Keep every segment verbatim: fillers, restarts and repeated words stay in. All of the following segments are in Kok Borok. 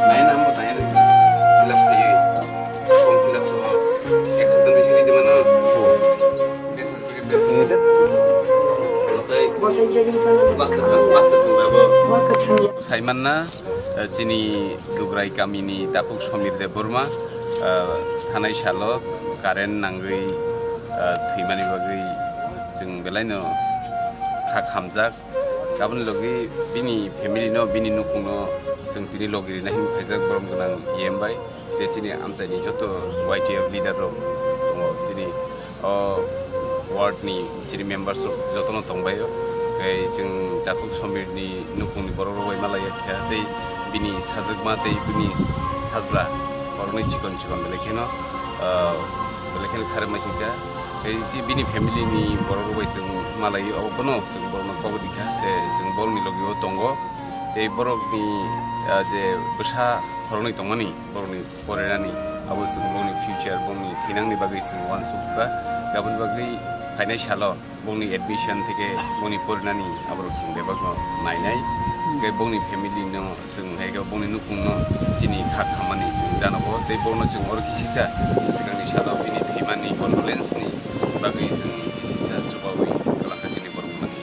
Naina amo tanya ni fill up thayo. Form fill up thayo. Ek sapta bisi ni dimano. Saimanna, eh, chini Dugrai kamini Takhuk Somir Debbarma, eh, thanai salo current nangwi, eh, thwimani bagwi chwng belaino kha khamjak. Aboni logi bini family no, bini nukhung no chwng tini logi rina hin phaijak borom gwnang E M bai. Tei chini amchaini joto Y T F leader rok tongo, chini o ward ni chini members rok jotono tongbaio. Tei chwng Takhuk Somir ni nukhung ni borok rok bai malaiya kha tei bini sajwkma tei bini sajla borokni chikon chikon belai kheno, ah, belai kheno kharwi maisingcha. Tei si bini family ni borok rok bai chwng malai o bono chwng borokno kobor di kha je chwng borokni logi o tongo. Tei borokni, ah, je bwsa khoroknwi tongmani borokni porinani abo chwng borokni future, borokni thinangni bagwi chwng uansuk kha. Aboni bagwi phainai salo bongni admission theke bongni porinani aborok chwng bebakno nainai. Hwnkhe bongni family no chwng hai khe bongni nukhungno chini kha khammani chwng janogo tei bono chwng oro kisisa swkangni salo bini thwimani condolence ni bagwi chwng kisisa chubawi kwlangkha chini borok mani.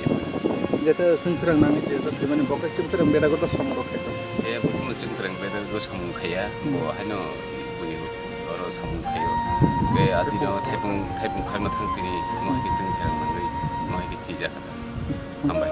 Jeta chwng kwrang nangni je thwimani bo khe chwng kwrang beda goto samung rok khaito. E bono chwng kwrang beda goto samung khaiya, bo haino buini oro samung khaio. Hwnkhe adino thaipung thaipung khakna thang tini mohai khe chwng khe ang nangwi mohai khe thwijak. Hambai.